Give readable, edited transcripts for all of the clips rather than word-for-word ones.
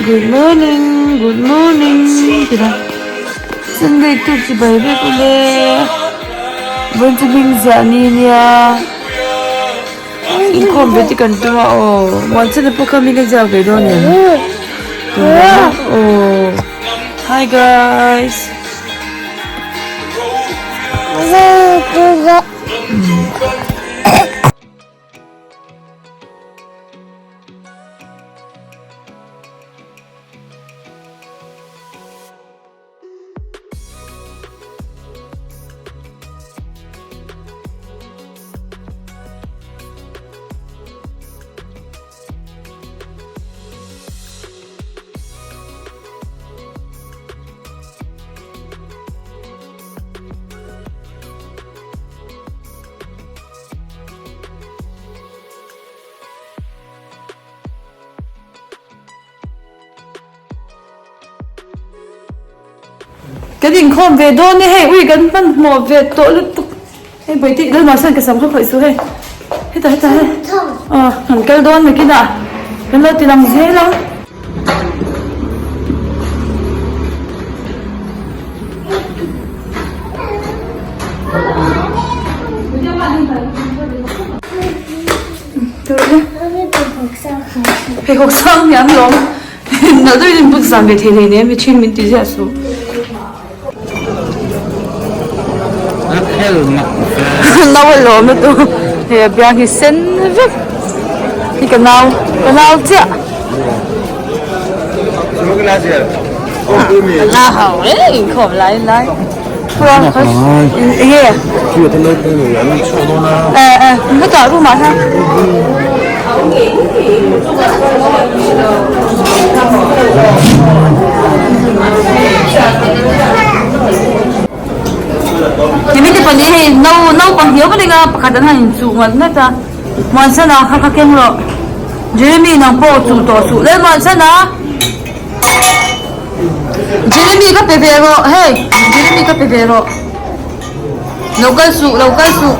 Good morning good morning ti la Sunday tuk chi bai vek ule vawiin chu hming ziah ni nia inkhawm ve te kan tum a aw muanchana pawh kha hming a ziak ve dawn em aw hi guys. Kan inkhawm ve dawn e hei ui kan hmanhmawh ve tawh lutuk hei bawihte i lalmah sawn ka sam kha khawih suh hei hetah hetah hei aw kan kal dawn nakinah kan lo ti lang zel ang. Pheikhawk sang hi an lawm nalh deuhin in bun zan ve thei hleinem mi thin min ti ziah suh. Nau a lawm na tu hei a biang hi sen vek hi ka nau ka nau chiah. La hau reng inkhawm lai lai. Enge eh eh hetah room ah hian Hemi te pahnih hei no naupang hiau a nia pakhat an han inchuh ngat ngat a Muansana kha kha keng rawh Jeremy nang pawh chuh tawh suh le Muansana. Jeremy ka pe ve rawh hei Jeremy ka pe ve rawh lo kal suh lo kal suh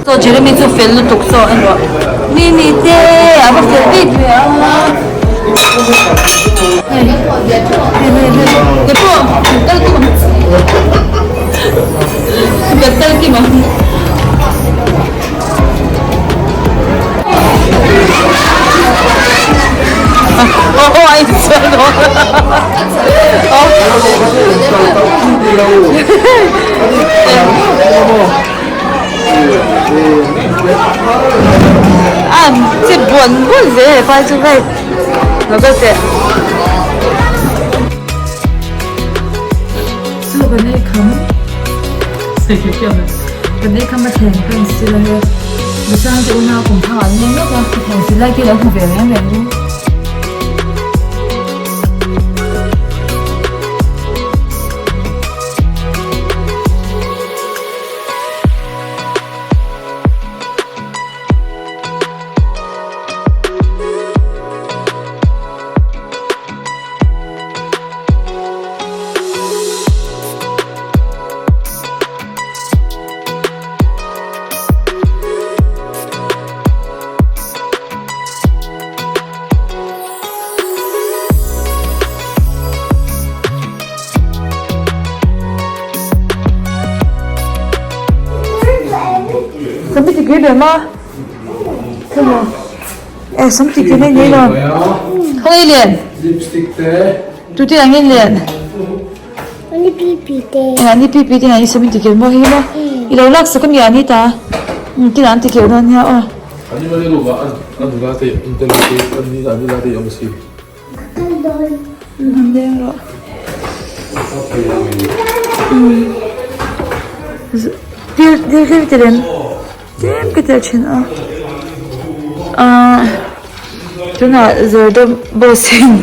saw Jeremy chu fel lutuk saw en rawh Mimi te a va fel bik ve a hei hei hei hei ke pawh kal kim ang kal kim ang. Michang te unau kum thang an leng lawk a, heng thil lai te lo hmu ve reng reng u. Sami ti kei ber ma Khaw e sam ti kei nei nei lo Khaw ei lian Tu te ang in lian Ani pipi te. Eng ani pipi te ani samin tikir maw hei maw i lo lak sak ami ani ta um tin an tikir dawn nia aw. Ani mali lu ah an nula te an tel te an ni an nula te awm si. Um an leng rawh. Um til til til ti lem tlem ka tel thin a ah tunah zarda boss in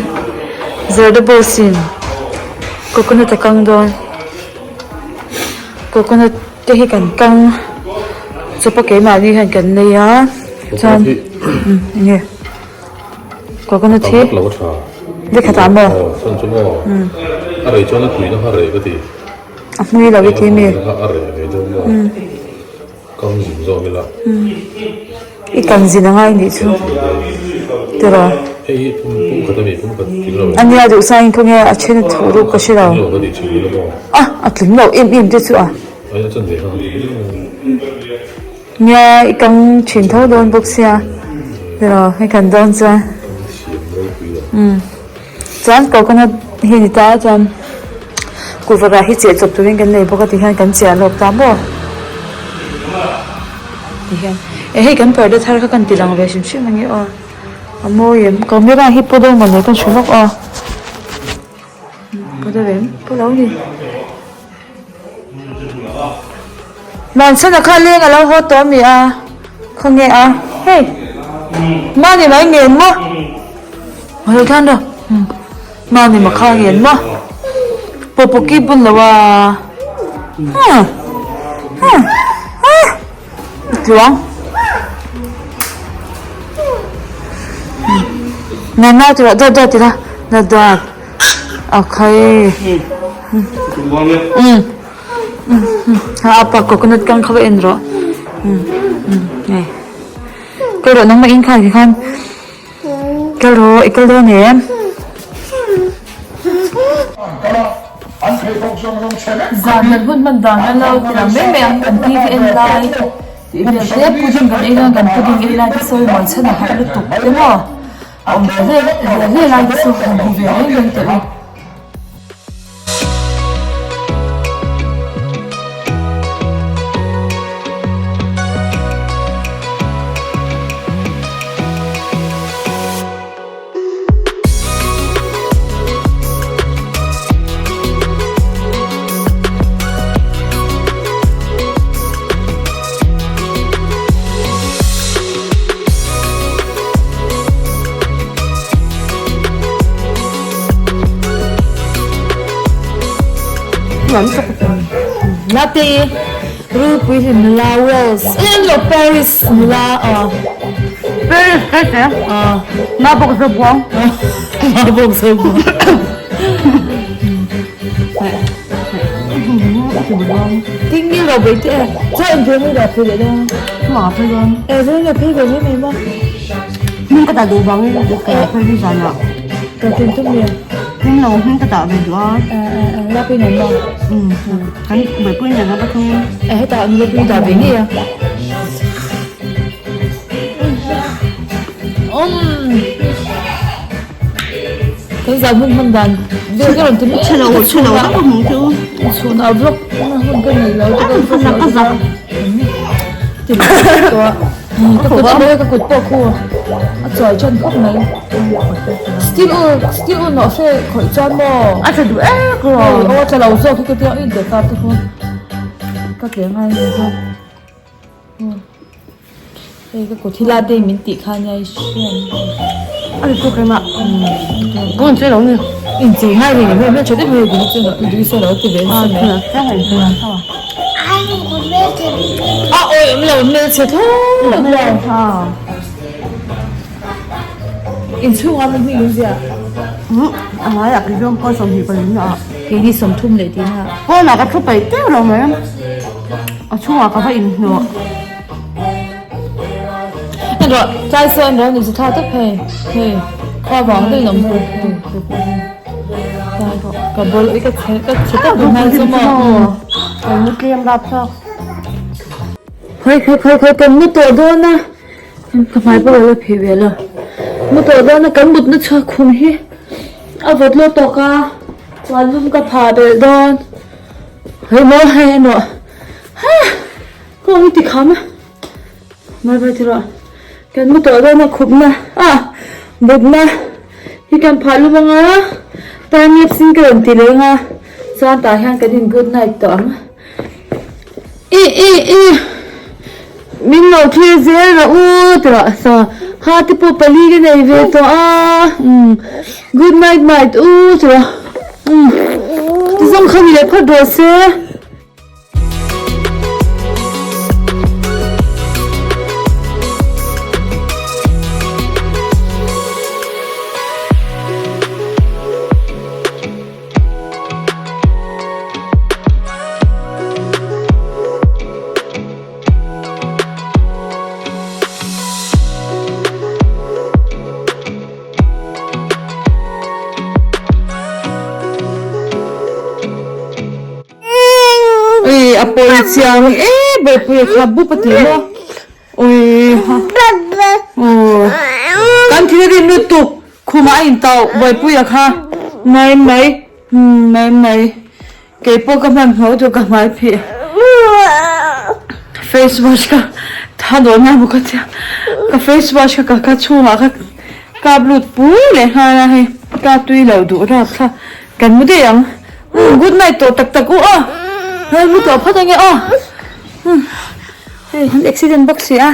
zarda boss in coconut a kang dawn coconut te hi kan kang chawp a keimahni hian kan nei a chuan um enge coconut hi vekhat ah maw a hmui lo i ti mi. Kam zung zawk ila. I kan zin a ngai nih chu tiraw. Ania duh sain khawnge a then a thuh ruk ka hre lo. A a tling lo em em te chu a. Nia i kang thin tho dawn bawk sia tiraw hei kan dawn chuan. Umm chuan coconut hi a ni ta a chuan kuhva rah hi chiah chawp turin kan nei bawk a tihian kan chiah lawk ta maw tihian eh hei kan parda thar kha kan ti lang ve hrim hrim ang e aw a mawi em camera hi pu deuh mawni ka hre lawk aw pu deuh em pu lo ni Manchhana kha leng a lo haw tawh ami a khawnge a hei mani mai ngen maw hei khan rawh mani ma kha ngen maw pawpawki bun lo a huh huh huh tluang nana ti rawh dawt dawt ila dawt dawt a khai um a pa coconut kang kha va en rawh um um hei kal rawh nangmah in khan khan kal rawh i kal dawn em. Zan kan hun hman dan a lo ti lang mai mai ang kan TV en lai tih vel te pudding kan ei dawn kan pudding ei lai te sawi mawi chhan a harh lutuk te maw a awm ve hle ve hle lai te chu han hmu ve reng reng teh u. Nate Rulpui hlim nula Wales eng lo Paris nula aw Paris kai che aw na bawk zo buang na bawk zo buang Ting ni lo bei te cho em phei mai da phei leh dawn a phei dawn e zai na phei ve mai mai ma hming ka dah duh vang in ka phei ni zan ah ka tum tum nge hming lo hming ka dah ve duh a la pui nan maw kan buaipui nen a pathum e hetah an la pui dah ve ngei a Kan zan hun hman dan vel ka rawn ti mai Chhelo chhelo tak a hmu chu. Chhun a vlog na hun ka nei lo te ka vlog ka zak. Ti lo to a. Ka kut mai ka kut pawh khu a chawi than khawp mai. Steel ul steel ul nawh hre khawih chuan maw. A tha duh ek ro. Aw a tha lo zawk hi ka tia in te ka te khu. Ka tle ngai ni zawk. Hei ka kut hi la te min tih kha nia i hriat A ni chu keimah ka inchei lo ni. Inchei ngai reng em em tha deuh hei duh chu duh sawn alo ti ve nasa mai. A awi awm lo hmelchhe thlawt lo. Inchhungah min hming in ziah. A ngaiah kei zawng pawn 24 ah. Keini 30 leh tihna. Pawnah ka thu paih teuh lo mai. A chhungah ka va inhnawh. En rawh, tlai saw en rawh ni chu tha tak hei. Hei, khua vang daih in awm hu. Ka bawlh i ka chhe ka chhe tak mai chu maw. Kan mu tlem rap chak. Khawi khawi khawi khawi kan mu tawh dawn a. Ka hmai pawh ka la phih ve lo. Mu tawh dawn a kan mutna chhuak khum hi a vawt lo tawk a chuan lum ka phah belh dawn. Hei maw hei erawh ha ka awm ti kham a bye bye ti rawh kan mu tawh dawn a khupna ah mutna hi kan phah lum anga time lapse in ka rawn ti leng a chuan tah hian kan in good night tawh ang. I i i min lo thlir zel rawh u ti rawh saw ha te pawh pali ka nei ve tawh a umm good night night u ti rawh umm tizawng kha ni leh phawt rawh se. Pawi chiang e Bawihpuia kha bup a ti maw? Ui ha aw kan thil rim lutuk khumah a intauh Bawihpuia kha mai mai umm mai mai keipawh ka hmanhmawh tur ka hmai phih face wash ka tha dawn a maw ka tia ka face wash kha ka chhungah ka kap lut pui leh nghal a hei ka tui lo duh rap kha kan mu daih ang umm good night tawh tak tak u aw hei mu tawh phawt ange aw umm. Hei an accident bawk si a.